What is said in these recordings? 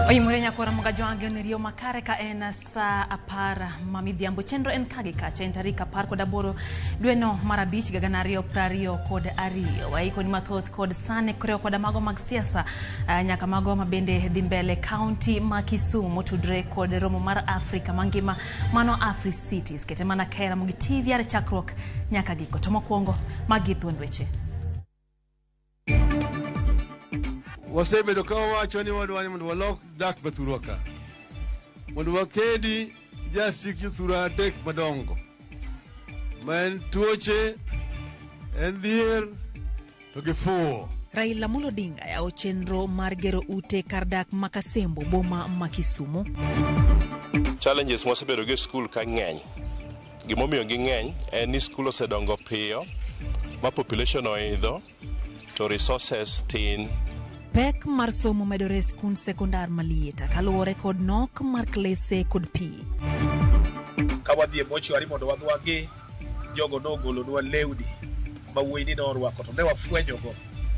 Oimore nyakwara Moga Joange riyo makare ka en saa 10 ma midhiambo. Chenro en kagi kacha en tarik 18 dweno mar 5 higa 2022. Waikoni mathoth kod sani koriwo koda mago mag siasa nyaka mago mabende dhi mbele kaunti ma Kisumu motudre kod romo mar Afrika mangima mano Afri Cities. Kete mana kae Ramogi TV are chakruok nyaka giko. To mokwongo magi thuond weche. Wasebedo ka wawacho ni wadwa ni mondo walok dak mathurwa ka, mondo wakedi jasik jothurwa adek madongo ma en tuoche, en dhier to gi fuwo. Raila Amolo Odinga yawo chenro mar gero ute kar dak ma Kasembo boma ma Kisumu. Challenges mwasebedo go e skul ka ng'eny. Gimomiyo ging'eny en ni skul osedongo piyo ma population oidho to resources tin. Pek mar somo medore e skund sekondar ma Lieta kaluwore kod nok mar klese kod pi. Ka wadhi e mochwari mondo wadwagi, jogo nogolonwa lewni ma wuoyini norwako to ne wafwenyogo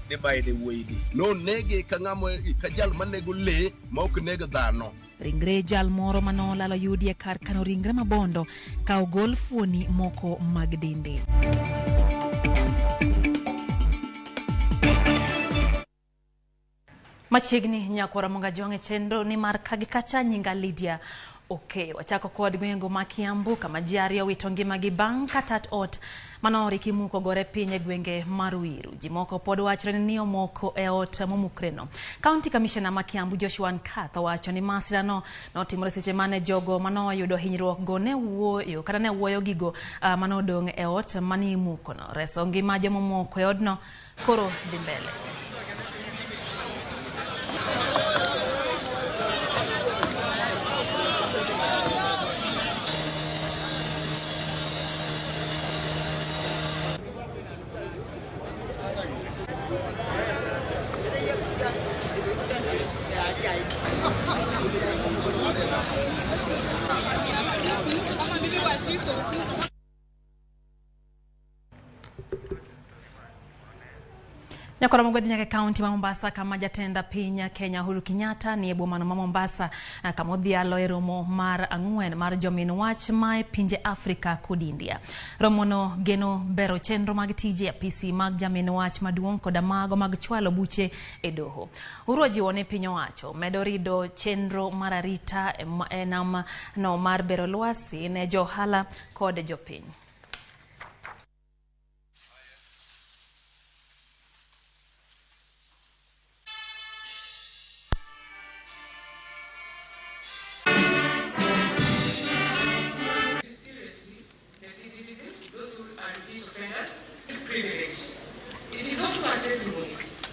ni mae ne wuoyini. Nonege ka ng'ama ka jal manego le ma ok neg dhano. Ringre jal moro manolalo yudi e kar kano ringre mabondo ka ogol fuoni moko mag dende. Machiegni nyakwara Monga Jwang' e chenro ni mar kagi kacha nyinga Lydia Okeyo. Wachako kod gwenge ma Kiambu kama ji ariyo wito ngimagi bang' ka tat ot manori kimuko gore piny e gwenge mar Ruiru. Ji moko pod wachore ni omoko e ot momukreno. County Commissioner ma Kiambu Joshua Nkath owacho ni masirano notimore seche mane jogo manoyudo hinyruok go ne wuoyo kata ne wuoyo gigo manodong' e ot mane imukono. Reso ngima jomomoko e odno koro dhi mbele. Nyakwara Mogwedhi nyaka e kaunti ma Mombasa kama jatend piny Kenya Uhuru Kenyatta ni e bomano ma Mombasa kama odhialo e romo mar 4 mar jomin wach ma e pinje Afrika kod India. Romono geno bero chenro mag tije apisi mag jamin wach maduong' koda mago mag chwalo buche e doho. Uhuru ojiwo ni piny owacho medo rido chenro mar arita e nam no mar bero lwasi ne jo ohala kod jopiny.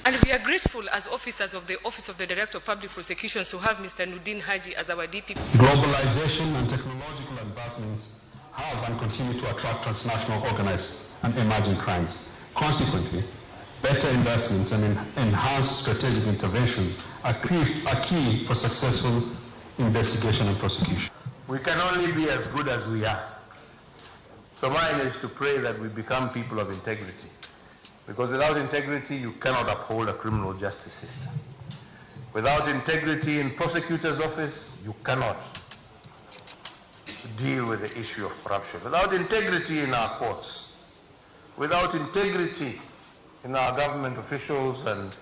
And we are grateful as officers of the Office of the Director of Public Prosecutions to have Mr. Nurdin Haji as our DPP. Globalization and technological advancements have and continue to attract transnational, organized and emerging crimes. Consequently, better investments and enhanced strategic interventions are key for successful investigation and prosecution. We can only be as good as we are. So mine is to pray that we become people of integrity. Because without integrity, you cannot uphold a criminal justice system. Without integrity in prosecutor's office, you cannot deal with the issue of corruption. Without integrity in our courts, without integrity in our government officials and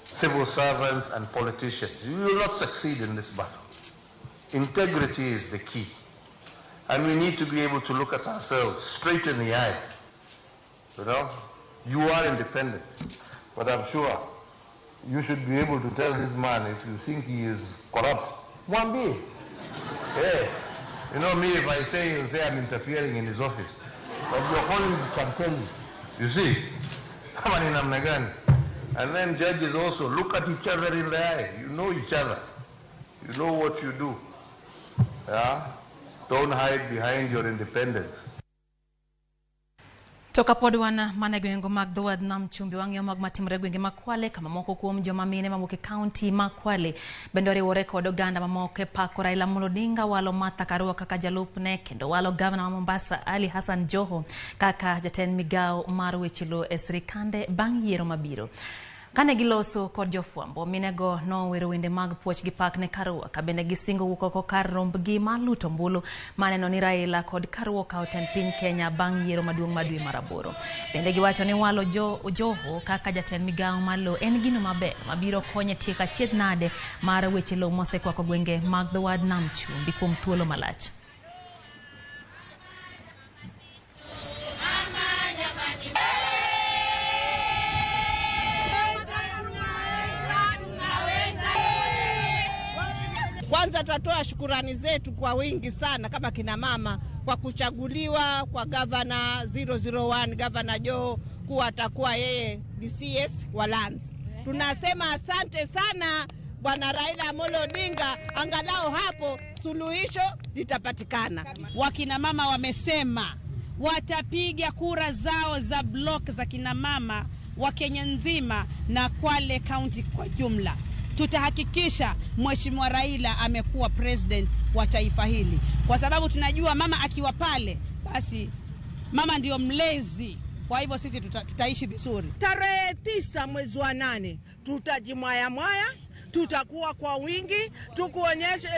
civil servants and politicians, you will not succeed in this battle. Integrity is the key. And we need to be able to look at ourselves straight in the eye. You know, you are independent, but I'm sure you should be able to tell this man if you think he is corrupt. One day. Hey, you know me, if I say, he'll say I'm interfering in his office. But your colleague can tell you. You see? And then judges also look at each other in the eye. You know each other. You know what you do. Yeah? Don't hide behind your independence. To kapod wan mana e gwenge mag dho wadh nam chumbi wang'iyo mag matimore e gwenge mag Kwale kama moko kuom joma mine mawuok e kaunti ma Kwale bende oriwore kod oganda mamoko e pako Raila Amolo Odinga walo Martha Karua kaka jalupne kendo walo gavana ma Mombasa Ali Hassan Joho kaka jatend migawo mar weche lowo e sirikande bang' yiero mabiro. Kane giloso kod jofwambo, minego nowero wende mag puoch gi pak ne Karua, ka bende gisingo wuok oko kar rombgi mar luto ombulu maneno ni Raila kod Karua okawo tend piny Kenya bang' yiero maduong' ma dwe mar aboro. Bende giwacho ni walo Joho kaka jatend migawo mar lowo en gino maber mabiro konyo e tieko achiedh nade mar weche lowo mosekwako gwenge mag dho wadh Nam Chumbi kuom thuolo malach. Kwanza twatoa shukurani zetu kwa wingi sana kama kina mama kwa kuchaguliwa kwa gavana 001 Gavana Joho kuwa atakuwa yeye ni CS wa Lands. Tunasema asante sana Bwana Raila Amolo Odinga, angalau hapo suluhisho litapatikana. Wakina mama wamesema watapiga kura zao za block za kina mama wa Kenya nzima na Kwale County kwa jumla. Tutahakikisha Mheshimiwa Raila amekuwa president wa taifa hili, kwa sababu tunajua mama akiwa pale, basi mama ndio mlezi. Kwa hivyo sisi tutaishi vizuri. Tarehe 9 mwezi wa 8 tutajimwaya mwaya, tutakuwa kwa wingi, tukuonyeshe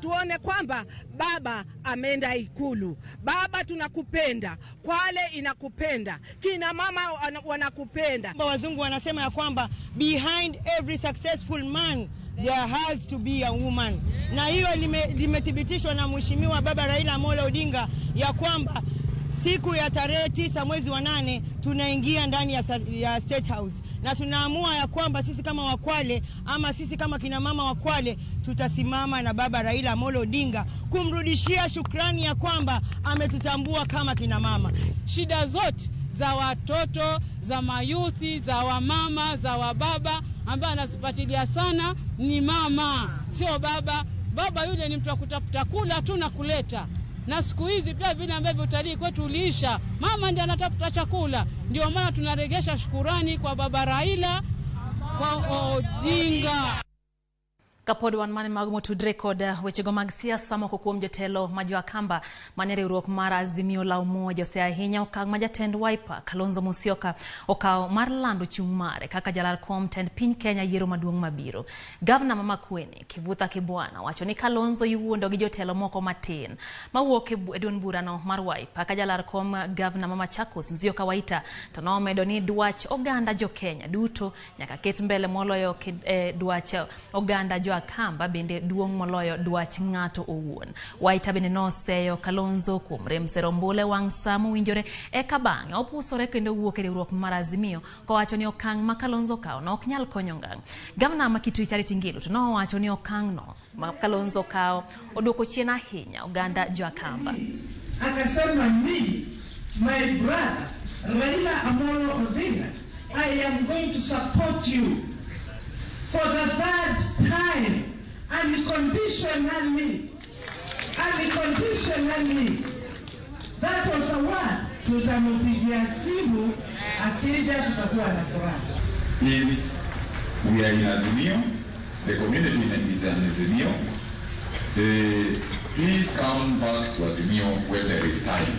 tuone kwamba baba ameenda Ikulu. Baba tunakupenda, Kwale inakupenda, kina mama wanakupenda. Wazungu wanasema ya kwamba behind every successful man there has to be a woman. Na hiyo limethibitishwa na Mheshimiwa Baba Raila Amolo Odinga ya kwamba siku ya tarehe 9 mwezi wa 8 tunaingia ndani ya State House, na tunaamua ya kwamba sisi kama Wakwale ama sisi kama kina mama wa Kwale tutasimama na Baba Raila Amolo Odinga kumrudishia shukrani ya kwamba ametutambua kama kina mama. Shida zote za watoto, za mayuthi, za wamama, za wababa ambaye anazipatilia sana ni mama, sio baba. Baba yule ni mtu wa kutafuta kula tu na kuleta. Na siku hizi pia vile ambavyo utalii kwetu uliisha, mama ndiye anatafuta chakula. Ndio maana tunaregesha shukurani kwa Baba Raila, kwa Odinga. Kapod wan mane mag motudre kod wechego mag siasa moko kuom jotelo ma jo Akamba mane riwruok mar Azimio la Umoja ose ahinya okang' ma jatend Wiper Kalonzo Musyoka okawo mar lando chung' mare kaka jalar kom tend piny Kenya yiero maduong' mabiro. Gavana ma Makueni Kivutha Kibwana wacho ni Kalonzo iwuondo gi jotelo moko matin mawuok e duond burano mar Wiper ka jalar kom gavana ma Machakos Nzioka Waita to nomedo ni dwach oganda jo Kenya duto nyaka ket mbele moloyo dwach oganda jo Akamba bende duong' moloyo dwach ng'ato owuon. Waita bende noseyo Kalonzo kuom rem sero ombulu e wang' sa mowinjore eka bang'e opusore kendo wuok e riwruok mar Azimio kowacho ni okang' ma Kalonzo okawo no ok nyal konyo ngang'. Gavana ma Kitui Charity Ngilu to nowacho ni okang' no ma Kalonzo okawo oduoko chien ahinya oganda jo Akamba. Akasema me, my brother Raila Amolo Odinga, I am going to support you for the third time, unconditionally, unconditionally. That was a word. Tutampigia simu akija, tutakuwa na furaha. Is we are in Azimio, the community is in Azimio. Please come back to Azimio when there is time.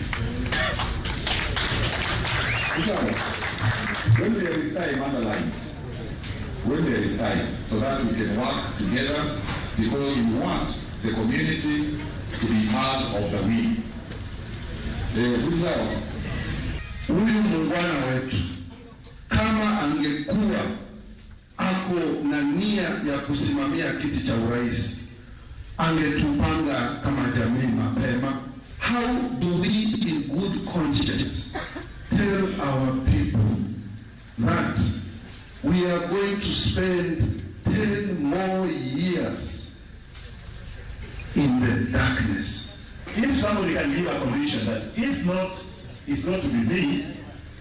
When there is time, underlined. When there is time, so that we can work together, because we want the community to be part of the we. Huyu muungwana wetu kama angekuwa ako na nia ya kusimamia kiti cha urais, angetupanga kama jamii mapema. How do we in good conscience tell our people that we are going to spend 10 more years in the darkness? If somebody can give a condition that if not, it's not to be me,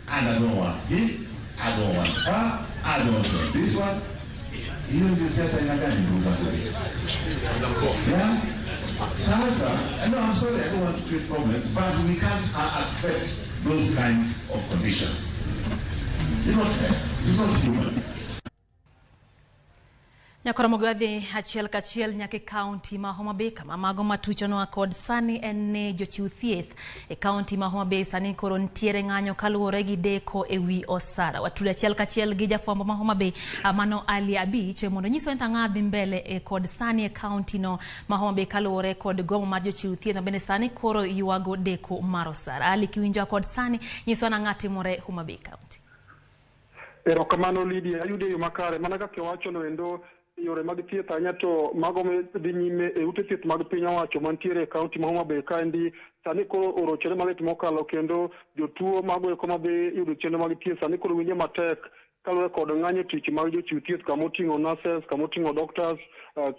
and I don't want him, I don't want her, I don't want this one, hiyo ndio siasa ina gani ndugu zangu? Yeah? Sasa, no, I'm sorry, I don't want to create problems, but we can't accept those kinds of conditions. It's not fair. It's not human. Nyakoromogo wadhi achiel kachiel nyaka e kaunti ma Homa Bay kama mago matuchonwa kod sani en ni jochiw thieth e kaunti ma Homa Bay sani koro nitiere ng'anyo kaluwore gi deko e wi osara. Watudo achiel kachiel gi jafwambo ma Homa Bay mano Ali Abich mondo nyiswa ni tang'a dhi mbele e kod sani e kaunti no ma Homa Bay kaluwore kod gomo mar jochiw thieth ma bende sani koro ywago deko mar osara. Ali, kiwinjowa kod sani, nyiswa nang'a timore Homa Bay kaunti. Erokamano Lydia, ayudo e yo makare mana kaka iwacho endo yore mag thieth ahinya to mago dhi nyime e ute thieth mag piny owacho mantiere e kaunti ma Homa Bay kaendi sani koro orochore malit mokalo kendo jotuo mago eko madhi yudo chenro mag thieth sani koro winjo matek kaluwore kod ng'anyo tich mag jochiw thieth kamoting'o nurses, kamoting'o doctors,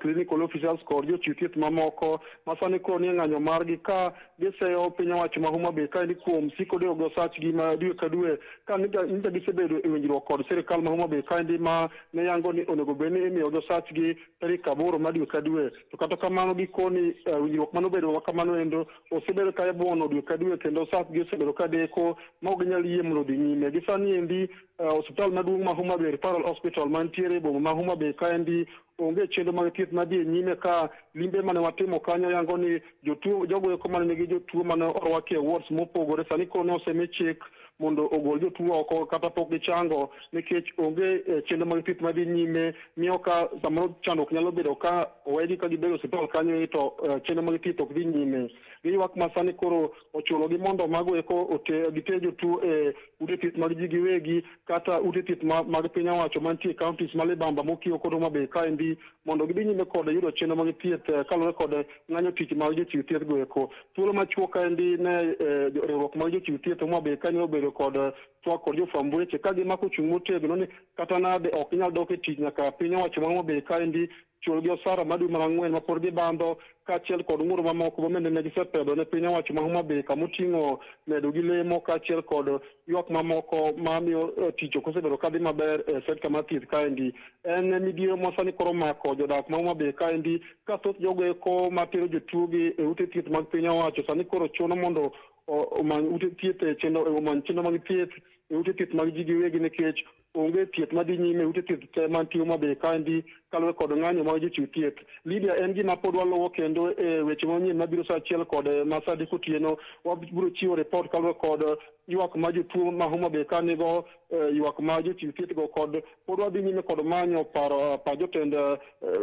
clinical officers kod jochiw thieth mamoko ma sani koro nie ng'anyo margi ka giseyo piny owacho ma Homa Bay kaendi kuom siko dewo gi osachgi ma dwe ka dwe ka nyicha gisebedo e winjruok kod sirikal ma Homa Bay kaendi ma ne yango ni onego bed ni imiyogi osachgi tarik 8 ma dwe ka dwe to kata kamano gikoni winjruok manobedo ma kamano endo osebedo ka ibuono dwe ka dwe kendo osachgi osebedo ka deko ma ok ginyal yie mondo odhi nyime. Gi sani endi osiptal maduong' ma Homa Bay Referral Hospital mantiere e boma ma Homa Bay kaendi onge chenro mag thieth madhi e nyime ka limbe mane watimo kanyo yango ni jotuo jogo eko mane nigi jotuo mane orwaki e wards mopogore sani koro ne osemi chik mondo ogol jotuo oko kata pok gichango nikech onge chenro mag thieth madhi nyime miyo ka samoro chandruok nyalo bedo ka owegi ka gibedo e osiptal kanyo to chenro mag thieth ok dhi nyime. Giywak ma sani koro ochunogi mondo mago eko giter jotuo e ute thieth mag ji giwegi kata ute thieth mag piny owacho mantie e counties ma Libamba, Mokio kod Homa Bay kaendi mondo gidhi nyime kod yudo chenro mag thieth kaluwore kod ng'anyo tich mag jochiw thieth go eko. Thuolo machuok kaendi ne riwruok mag jochiw thieth Homa Bay kanyo obedo kod twak kod jofwamb weche ka gimako chung' motegno ni kata nade ok ginyal dok e tich nyaka piny owacho ma Homa Bay kaendi chul gi osara mar dwe mar 4 ma pod gibandho kaachiel kod ng'ur mamoko ma bende ne gisepedho ne piny owacho ma Homa Bay kamoting'o medo gi lemo kaachiel kod ywak mamoko mamiyo tich ok osebedo kadhi maber e sekta mar thieth kaendi. En midhiero ma sani koro omako jodak ma Homa Bay kaendi ka thoth jogo eko matero jotuo gi e ute thieth mag piny owacho sani koro chuno mondo omany ute thieth e chenro omany chenro mag thieth e ute thieth mag ji giwegi nikech onge thieth madhi nyime ute thieth te mantie Homa Bay kaendi kaluwore kod ng'anyo mag jochiw thieth. Lydia, en gima pod waluwo kendo e weche manyien mabiro sa 1 kod ma sa 3 otieno wabiro chiwo report kaluwore kod ywak ma jotuo ma Homa Bay ka nigo, ywak ma jochiw thieth go kod pod wadhi nyime kod manyo paro pa jotend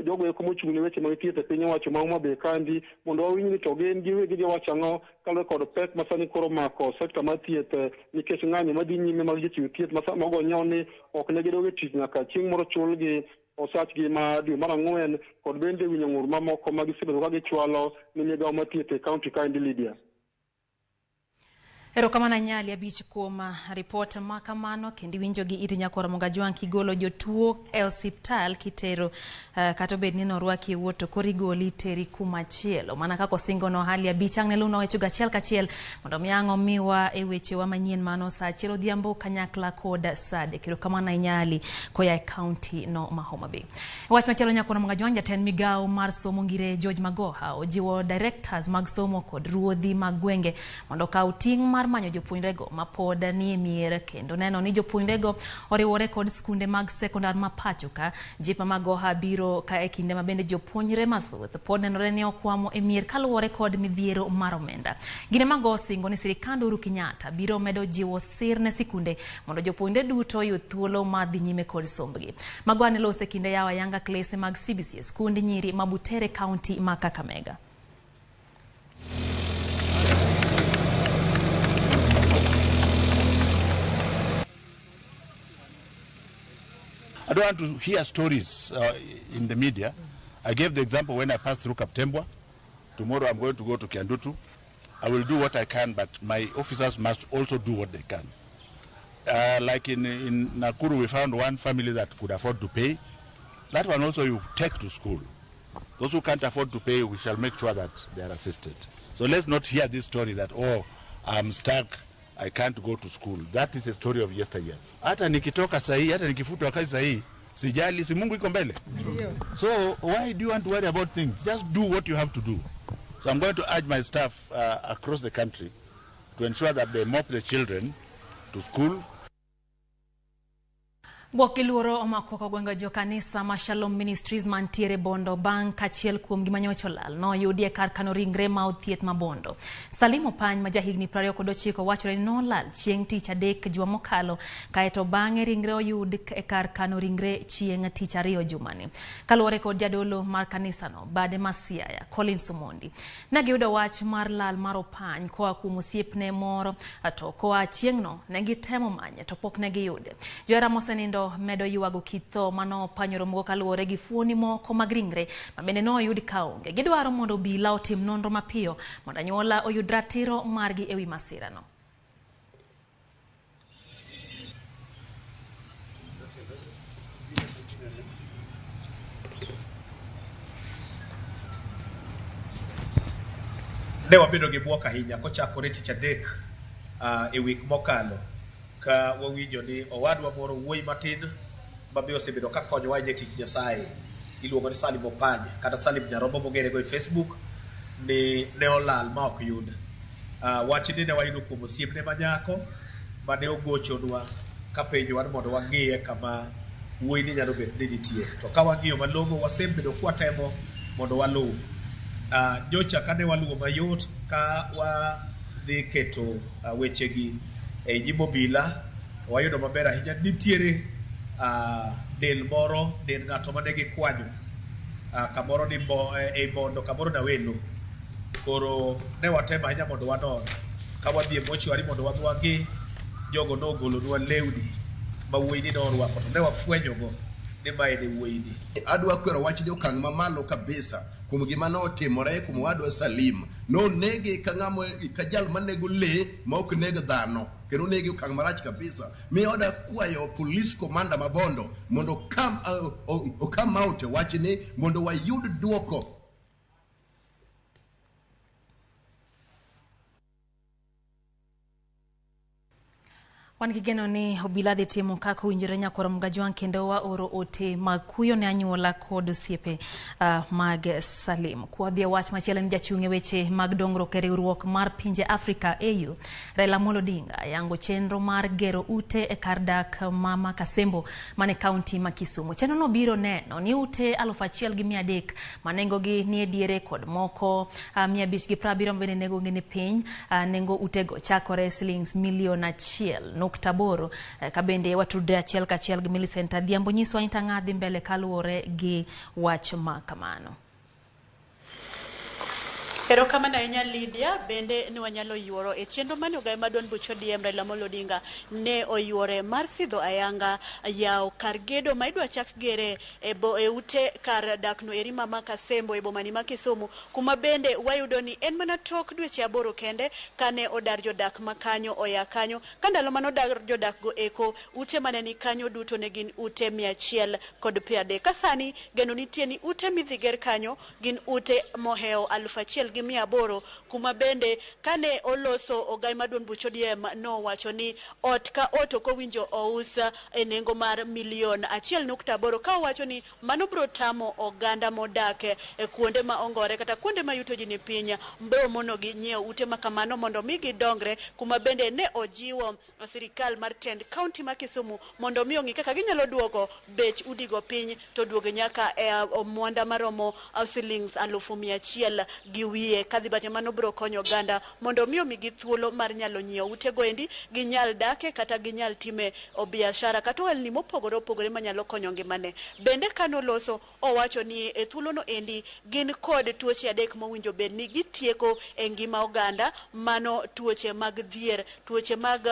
jogo eko mochung' ne weche mag thieth e piny owacho ma Homa Bay kaendi mondo wawinj ni to gin giwegi giwacho ang'o kaluwore kod pek ma sani koro omako sekta mar thieth nikech ng'anyo madhi nyime mag jochiw thieth mogonyo ni ok ne gidog e tich nyaka chieng' moro chulgi osachgi ma dwe mar 4 kod bende winjo ng'ur mamoko ma gisebedo ka gichwalo ne migawo mar thieth e kaunti kaendi. Lydia. Erokamano Nyali Abich kuom ripot ma kamano kendo iwinjo gi it Nyakwar Mogajwang' kigolo jotuo e osiptal kitero kata obed ni norwaki e wuoth to koro igoli iteri kumachielo mana kaka osingono Ali Abich ang' ne luwna wechego achiel kachiel mondo mi ang' omiwa e wechewa manyien mano sa 1 odhiambo kanyakla kod Sade. Erokamano ahinya Ali koya e kaunti no ma Homa Bay. Wach machielo Nyakwar Mogajwang' jatend migawo mar somo Ngire George Magoha ojiwo directors mag somo kod ruodhi mag gwenge mondo okaw ting' mar manyo jopuonjrego ma pod nie mier kendo neno ni jopuonjrego oriwore kod skunde mag sekondar ma pacho ka. Jip ma Magoha biro ka e kinde ma bende jopuonjre mathoth pod nenore ni okwamo e mier kaluwore kod midhiero mar omenda. Gine Magoha osingo ni sirikand Uhuru Kenyatta biro medo jiwo sir ne sikunde mondo jopuonjre duto oyud thuolo mar dhi nyime kod sombgi. Magoha ne loso e kinde yawo ayanga klese mag CBC e skund nyiri ma Butere kaunti ma Kakamega. I don't want to hear stories in the media. I gave the example when I passed through Kaptembwa. Tomorrow I'm going to go to Kiandutu. I will do what I can, but my officers must also do what they can. Like in Nakuru, we found one family that could afford to pay. That one also you take to school. Those who can't afford to pay, we shall make sure that they are assisted. So let's not hear this story that, oh, I'm stuck, I can't go to school. That is a story of yesteryears. Hata nikitoka sahi, hata nikifutwa kazi sahi, sijali, si Mungu iko mbele. So why do you want to worry about things? Just do what you have to do. So I'm going to urge my staff across the country to ensure that they mop the children to school. Bwok gi luoro omako oko gwenge jokanisa ma Shalom Ministries mantiere Bondo bang' kachiel kuom gima nyocha olal noyudi e kar kano ringre ma od thieth ma Bondo. Salim Opany ma jahigni 29 wachore ni nolal chieng' tich adek juma mokalo kaeto bang'e ringre oyud e kar kano ringre chieng' tich ariyo jumani. Kaluwore kod jadolo mar kanisano bade ma Siaya, Collins Omondi, ne giyudo wach mar lal mar Opany koa kuom osiepne moro to koa chieng'no ne gitemo manye to pok ne giyude. Johera mosenindo medo ywago kit tho mano Opany oromogo kaluwore gi fuoni moko mag ringre ma bende noyud kaonge. Gidwaro mondo obila otim nonro mapiyo mondo anyuola oyud ratiro margi ewi masirano. Ne wabedo gi bwok ahinya kochakore tich adek e wik mokalo ka wawinjo ni owadwa moro wuoyi matin ma be osebedo ka konyowa ahinya e tich Nyasaye iluongo ni Salim Opany kata Salim Nyarombo mong'ere go e Facebook ni ne olal ma ok yud. Wachni ne wayudo kuom osiepne ma nyako mane ogochonwa kapenjowa ni mondo wang'iye kama wuoyi ni nyalo bet ni nitie. To ka wang'iyo malong'o wasebedo kwatemo mondo waluw. Nyocha kane waluwo mayot ka wadhi keto wechegi e nyim obila wayudo maber ahinya nitiere del moro del ng'ato mane gikwanyo kamoro ni e Bondo kamoro Nawelo. Koro ne watemo ahinya mondo wanon ka wadhi e mochwari mondo wadhi wang'i jogo nogolonwa lewni ma wuoyini norwako to ne wafwenyogo ni mae ne wuoyini. Adwa kwero wachni okang' mamalo kabisa kuom gima notimore kuom owadwa Salim. Nonege ka ng'ama ka jal manego lee ma ok neg dhano kendo onege okang' marach kabisa. Miyo oda kwayo police commander ma Bondo mondo come out e wachni mondo wayud duoko. Wan gi geno ni obila dhi timo kaka owinjore nyakwar Mgajwang' kendo waoro ote mag kuyo ne anyuola kod osiepe mag Salim. Kwadhi e wach machielo ni jachung' e weche mag dongruok e riwruok mar pinje Afrika AU, Raila Amolo Odinga yango chenro mar gero ute e kar dak ma Makasembo mane kaunti ma Kisumu. Chenro no biro neno ni ute 1300 ma nengogi ni e diere kod moko 570 mabende nengogi ni piny. Nengo utego chakore silings milion 1.8. Ka bende watudre achiel kachiel gi Millicent Adhiambo nyiswa ni tang'a dhi mbele kaluwore gi wach ma kamano. Erokamano ahinya Lydia, bende ne wanyalo yuoro e chenro mane ogaye ma duond buch ODM Raila Amolo Odinga ne oyuore mar sidho ayanga yawo kar gedo ma idwa chak gere e ute kar dakno eri ma Makasembo e bomani ma Kisumu, kuma bende wayudo ni en mana tok dweche 8 kende kane odar jodak ma kanyo oya kanyo, ka ndalo mane odar jodak go eko ute mane ni kanyo duto ne gin ute 130. Ka sani geno nitie ni ute midhi ger kanyo gin ute mohewo 1800, kuma bende kane oloso ogai ma duond buch ODM nowacho ni ot ka ot ok owinjo ous e nengo mar milion 1.8, ka owacho ni mano biro tamo oganda modak e kuonde ma ongore kata kuonde ma yuto ji ni piny, biro monogi nyiewo ute ma kamano mondo mi gidongre, kuma bende ne ojiwo sirikal mar tend kaunti ma Kisumu mondo mi ong'i kaka ginyalo duoko bech udigo piny to duogo nyaka e omwanda maromo silings 100,000 gi wiye. Kadhi bache mano biro konyo oganda mondo mi omigi thuolo mar nyalo nyiewo utego endi, ginyal dake kata ginyal time biashara kata ohelni mopogore opogore manyalo konyo ngimane. Bende kanoloso owacho ni e thuolono endi gin kod tuoche 3 mowinjo bed ni gitieko e ngima oganda, mano tuoche mag dhier, tuoche mag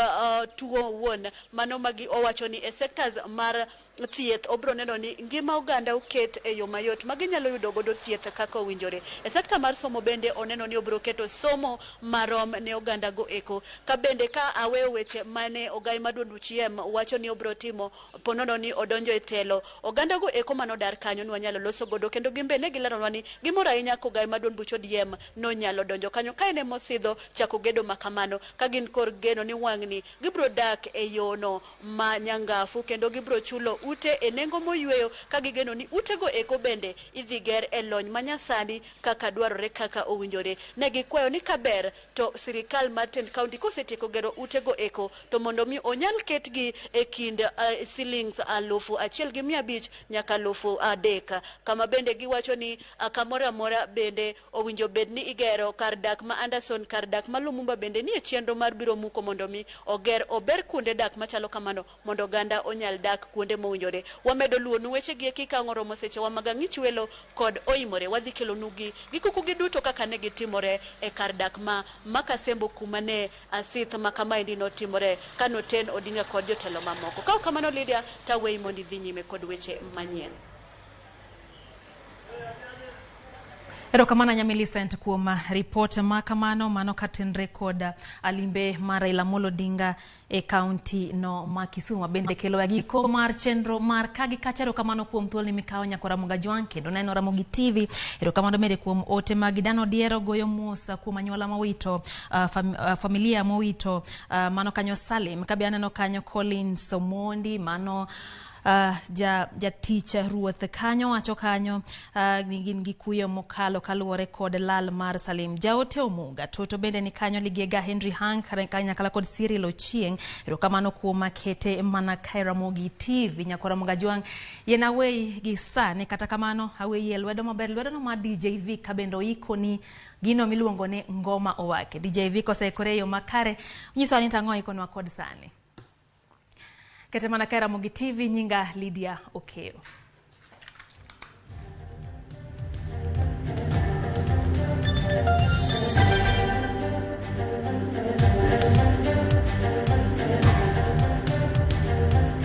tuo wuon, mano magi owacho ni e sectors mar thieth obro neno ni ngima oganda oket e yo mayot ma ginyalo yudo godo thieth kaka owinjore. E sekta mar somo bende oneno ni obro keto somo marom ne oganda go eko. Ka bende ka aweyo weche mane ogai ma duond buch ODM wacho ni obro timo ponono ni odonjo e telo, oganda go eko manodar kanyo nwanyalo loso godo, kendo gin be ne gileronwa ni gimor ahinya ka ogai ma duond buch ODM nonyalo donjo kanyo ka en emosidho chako gedo makamano, ka gin kor geno ni wang'ni gibro dak e yono ma nyangafu kendo gibro chulo ute e nengo moyweyo ka gigeno ni utego eko bende idhi ger e lony manyasani kaka dwarore kaka owinjore. Ne gikwayo ni kaber to sirikal mar tend kaunti kosetieko gero utego eko to mondo mi onyal ketgi e kind silings 1,500 nyaka 3,000, kama bende giwacho ni kamoro amora bende owinjo bed ni igero kar dak ma Anderson, kar dak ma Lumumba bende nie chenro mar biro muko mondo mi oger ober kuonde dak machalo kamano mondo oganda onyal dak kuonde mowinjore. Wamedo luwonu weche gi eki ka ang' oromo sechewa mag ang'ich welo kod oimore. Wadhi kelonu gi kuku gi duto kaka ne gitimore e kar dak ma Makasembo kuma ne asith ma kamaendi notimore kanoten Odinga kod jotelo mamoko. Ka ok kamano Lydia, taweyi mondo idhi nyime kod weche manyien. Erokamano ahinya Millicent kuom ripot ma kamano mano katenre kod limbe mar Raila Amolo Odinga e kaunti no ma Kisumu bende kelo e giko mar chenro mar ka gi kacha. Erokamano kuom thuoloni mikawo nyakwa Ramogi Ajwang' kendo neno Ramogi TV. Erokamano bende kuom ote mag Dano Diero goyo mos kuom anyuola mowito familia mowito mano kanyo Salim kabe aneno kanyo Collins Omondi mano jatich ruoth kanyo wacho kanyo ni gin gi kuyo mokalo kaluwore kod lal mar Salim. Jaote Omuga Toto bende ni kanyo Ligega Henry Hank kanyakla kod Cyril Ochieng. Erokamano kuom kete mana kae Ramogi TV. Nyakwa Ramogi Ajwang' yien aweyi gi sani, kata kamano aweyi e lwedo maber, lwedono mar DJ V ka bende oikoni gino miluongo ni ngoma owake. DJ V koseikore e yo makare nyisowa ni tang'o oikonwa kod sani. Kete mana kae Ramogi TV, nyinga Lydia Okeyo.